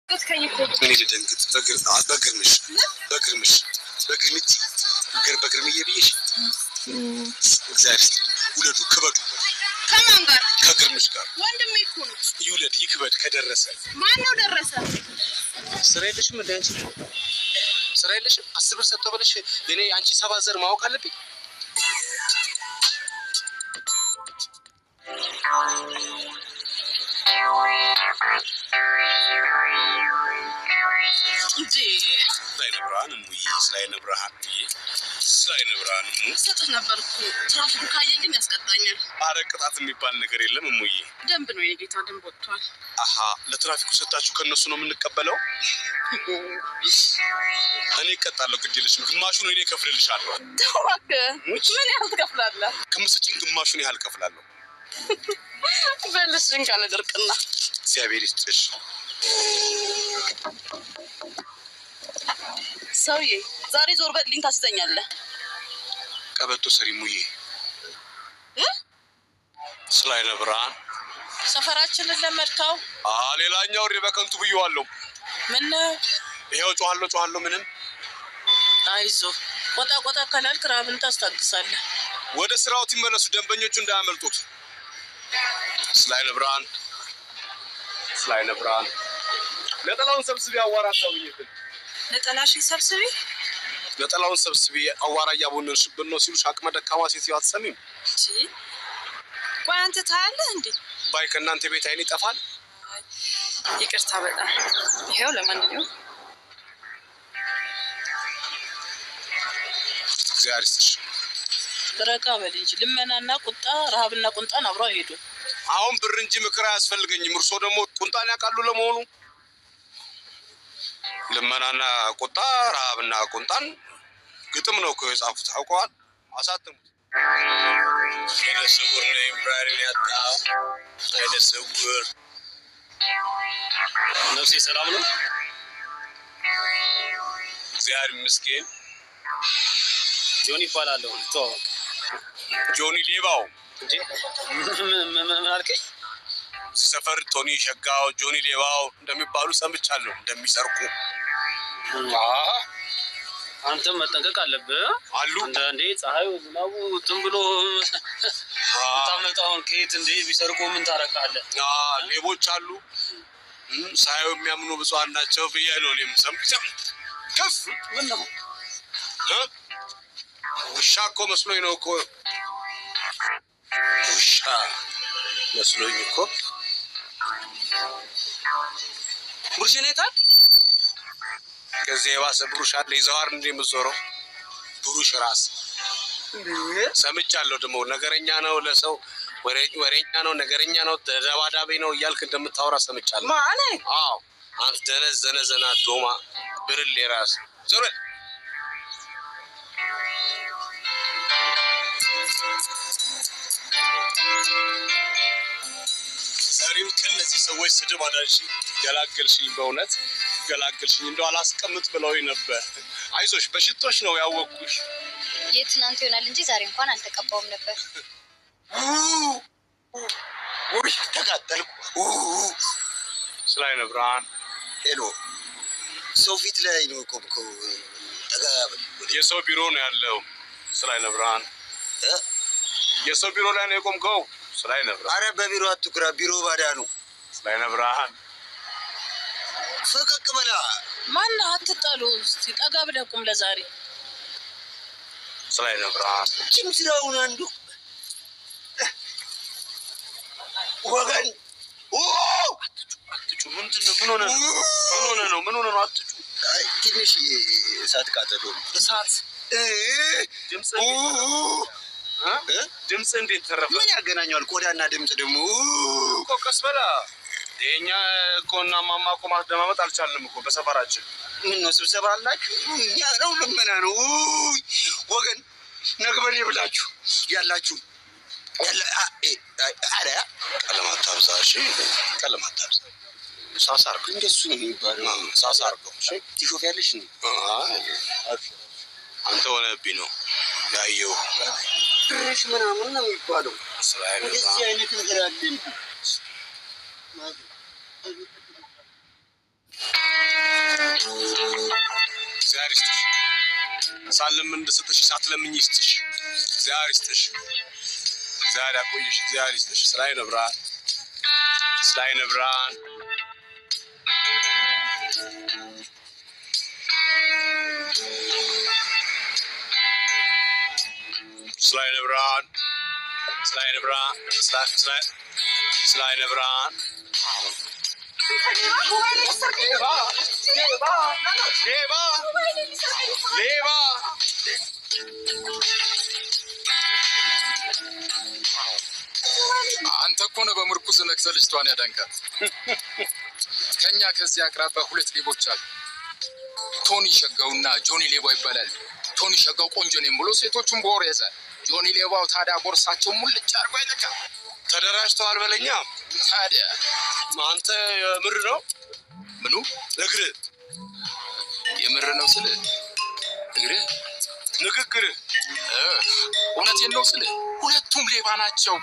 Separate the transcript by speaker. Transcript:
Speaker 1: እኔ ልደንግጥ። በግርምሽ በግርምሽ በግርምቲ በግርምዬ ብዬሽ እግዚአብሔር ይስጥልኝ። ውለዱ፣ ክበዱ።
Speaker 2: ከማን ጋር?
Speaker 1: ከግርምሽ ጋር።
Speaker 2: ወንድሜ እኮ ነው።
Speaker 1: ይውለድ ይክበድ ከደረሰ።
Speaker 2: ማን ነው ደረሰ?
Speaker 1: ስራ የለሽም እንደ አንቺ ስራ የለሽም። 10 ብር ሰጥቶ ብለሽ እኔ አንቺ 7 ዘር ማወቅ አለብኝ።
Speaker 2: እንጂ
Speaker 1: ስለ ብርሃን እሙዬ፣ ስለ ብርሃን እሙዬ፣ ስለ ብርሃን እሙ
Speaker 2: ሰጥህ ነበር እኮ። ትራፊኩ ካየኝ ግን ያስቀጣኛል።
Speaker 1: አረ ቅጣት የሚባል ነገር የለም እሙዬ።
Speaker 2: ደንብ ነው የጌታ ደንብ ወጥቷል።
Speaker 1: አሀ ለትራፊኩ ሰጣችሁ ከእነሱ ነው የምንቀበለው። እኔ እቀጣለሁ፣ ግድ የለሽም። ግማሹን እኔ እከፍልልሻለሁ።
Speaker 2: ተው እባክህ። ምን ያህል ትከፍላለህ?
Speaker 1: ከምትሰጪኝ ግማሹን ያህል እከፍላለሁ።
Speaker 2: በልሽን ካለ ድርቅና።
Speaker 1: እግዚአብሔር ይስጥሽ።
Speaker 2: ሰውዬ ዛሬ ዞር በልኝ ታስይዘኛለህ።
Speaker 1: ቀበቶ ሰሪ ሙዬ። ስለ አይነ ብርሃን
Speaker 2: ሰፈራችንን ለመድከው።
Speaker 1: ሌላኛው እሬ በከንቱ ብዬዋለሁ።
Speaker 2: ምን?
Speaker 1: ይኸው ጮኋለሁ ጮኋለሁ ምንም።
Speaker 2: አይዞህ፣ ቆጣ ቆጣ ካላልክ ረሃብን ታስታግሳለህ።
Speaker 1: ወደ ስራዎት ይመለሱ፣ ደንበኞቹ እንዳያመልጡት። ስለ አይነ ብርሃን፣ ስለ አይነ ብርሃን ነጠላውን ሰብስቢ፣ አዋራ አታውኝብን።
Speaker 2: ነጠላሽን ሰብስቢ።
Speaker 1: ነጠላውን ሰብስቢ፣ አዋራ እያቦነንሽብን ነው ሲሉሽ አቅመ ደካማ ሴትዮ አትሰሚም?
Speaker 2: ቆይ አንተ ታያለህ እንዴ?
Speaker 1: ባይ ከእናንተ ቤት አይን ይጠፋል።
Speaker 2: ይቅርታ በጣም ይኸው። ለማንኛውም
Speaker 1: እግዚአብሔር ይስጥሽ።
Speaker 2: ረጋ በል እንጂ ልመናና ቁጣ፣ ረሃብና ቁንጣን አብረው አይሄዱም።
Speaker 1: አሁን ብር እንጂ ምክር አያስፈልገኝም። እርሶ ደግሞ ቁንጣን ያውቃሉ ለመሆኑ? ልመናና ቁጣ፣ ረሃብና ቁንጣን ግጥም ነው እኮ የጻፉት። አውቀዋል፣ አሳትሙት። አይነ ስውር ነው ብራሪን ያጣ አይነ ስውር።
Speaker 3: ነፍሴ ሰላም ነው?
Speaker 1: እግዚአብሔር ይመስገን።
Speaker 3: ጆኒ ይባላለሁ። ተዋወቅ።
Speaker 1: ጆኒ ሌባው።
Speaker 3: እንዴ ምን አልከኝ?
Speaker 1: ሰፈር ቶኒ ሸጋው፣ ጆኒ ሌባው እንደሚባሉ ሰምቻለሁ። እንደሚሰርቁ።
Speaker 3: አንተም መጠንቀቅ አለብህ።
Speaker 1: አሉ።
Speaker 3: አንዳንዴ ፀሐዩ፣ ዝናቡ እንትን ብሎ ታመጣውን ከየት እንዴ ቢሰርቁ ምን ታረቃለህ?
Speaker 1: ሌቦች አሉ። ሳያዩ የሚያምኑ ብፁዓን ናቸው ብዬ ነው እኔም ሰምቼ ከፍ
Speaker 3: ምን ነው?
Speaker 1: ውሻ እኮ መስሎኝ ነው እኮ፣ ውሻ መስሎኝ እኮ። ብሩሽን የታል? ከዚህ የባሰ ብሩሽ አለ? ይዘዋር እንደ የምትዞረው ብሩሽ ራስ ሰምቻለሁ። ደግሞ ነገረኛ ነው፣ ለሰው ወሬኛ ነው፣ ነገረኛ ነው፣ ተደባዳቢ ነው እያልክ እንደምታወራ ሰምቻለሁ።
Speaker 2: ማን?
Speaker 1: አዎ አንተ ደነዝ ዘነዘና ዶማ ብርሌ ራስ ዞር በል። ዛሬም ከእነዚህ ሰዎች ስድብ አዳንሽኝ፣ ገላገልሽኝ፣ በእውነት ገላገልሽኝ። እንደው አላስቀምጥ ብለውኝ ነበር። አይዞሽ፣ በሽቶሽ ነው ያወቅኩሽ።
Speaker 4: የትናንት ይሆናል እንጂ ዛሬ እንኳን አልተቀባውም ነበር።
Speaker 5: ውይ ተቃጠልኩ።
Speaker 1: ስለ አይነ ብርሃን።
Speaker 5: Hello፣ ሰው ፊት ላይ ነው የቆምከው። ጠጋ በል።
Speaker 1: የሰው ቢሮ ነው ያለው። ስለ አይነ ብርሃን የሰው ቢሮ ላይ ነው የቆምከው። ስለ አይነ ብርሃን።
Speaker 5: አረ በቢሮ አትኩራ፣ ቢሮ ባዳ ነው።
Speaker 1: ስለ አይነ ብርሃን።
Speaker 5: ፈቀቅ በላ።
Speaker 2: ማነው? አትጣሉ። እስኪ ጠጋ ብለህ ቁም ለዛሬ።
Speaker 1: ስለ አይነ ብርሃን።
Speaker 5: ጭም ስራውን አንዱ ወገን
Speaker 1: አትጩ። ምንድን ነው? ምን ሆነ ነው? ምን ሆነ ነው? ምን ሆነ ነው? አትጩ።
Speaker 5: ትንሽ እሳት ቃጠሎ።
Speaker 1: እሳት ድምፅ ድምፅ እንዴት ተረፈ?
Speaker 5: ምን ያገናኘዋል? ቆዳና ድምፅ ደግሞ።
Speaker 1: እኮ ቀስ በላ። የእኛ እኮ እና ማማ እኮ ማደማመጥ አልቻልንም እኮ በሰፈራችን።
Speaker 5: ምን ነው ስብሰባ አላችሁ? እኛ ነው ልመና ነው ወገን። ነግበኔ ብላችሁ ያላችሁ አረ
Speaker 1: ቀለም አታብዛ፣ እሺ? ቀለም አታብዛ። ሳሳ አድርገው።
Speaker 5: እንደሱ ነው የሚባለው።
Speaker 1: ሳሳ አድርገው። እሺ?
Speaker 5: ትሾፊያለሽ እንዴ?
Speaker 1: አንተ ሆነብኝ ነው ያየው።
Speaker 5: ድርሽ ምናምን ነው የሚባለው። እንደዚህ አይነት ነገር አለ።
Speaker 1: እግዚአብሔር ይስጥሽ። ሳለምን እንደሰጠሽ ሳትለምኝ ይስጥሽ። እግዚአብሔር ይስጥሽ። እግዚአብሔር ያቆይሽ። እግዚአብሔር ይስጥሽ። ስለ ዓይነ ብርሃን፣ ስለ ዓይነ ብርሃን። ስለ ዓይነ ብርሃን፣ ስለ ዓይነ ብርሃን፣ ስለ ዓይነ ብርሃን። ሌባ ሌባ ሌባ ሌባ።
Speaker 6: አንተ እኮ ነህ በምርኩዝ ነክሰህ ልጅቷን ያዳንካት። ከኛ ከዚህ አቅራቢያ 2 ሌቦች አሉ። ቶኒ ሸጋውና ጆኒ ሌባው ይባላል። ቶኒ ሸጋው ቆንጆ ነኝ ብሎ ሴቶቹን በወር ያዛል። ጆኒ ሌባው ታዲያ ቦርሳቸው ሙልጭ አድርጎ አይለካም።
Speaker 1: ተደራጅተዋል በለኛ።
Speaker 6: ታዲያ
Speaker 1: አንተ የምር ነው?
Speaker 6: ምኑ?
Speaker 1: እግር።
Speaker 6: የምር ነው ስል እግርህ
Speaker 1: ንግግርህ
Speaker 6: እውነቴን ነው ስል ሁለቱም ሌባ ናቸው።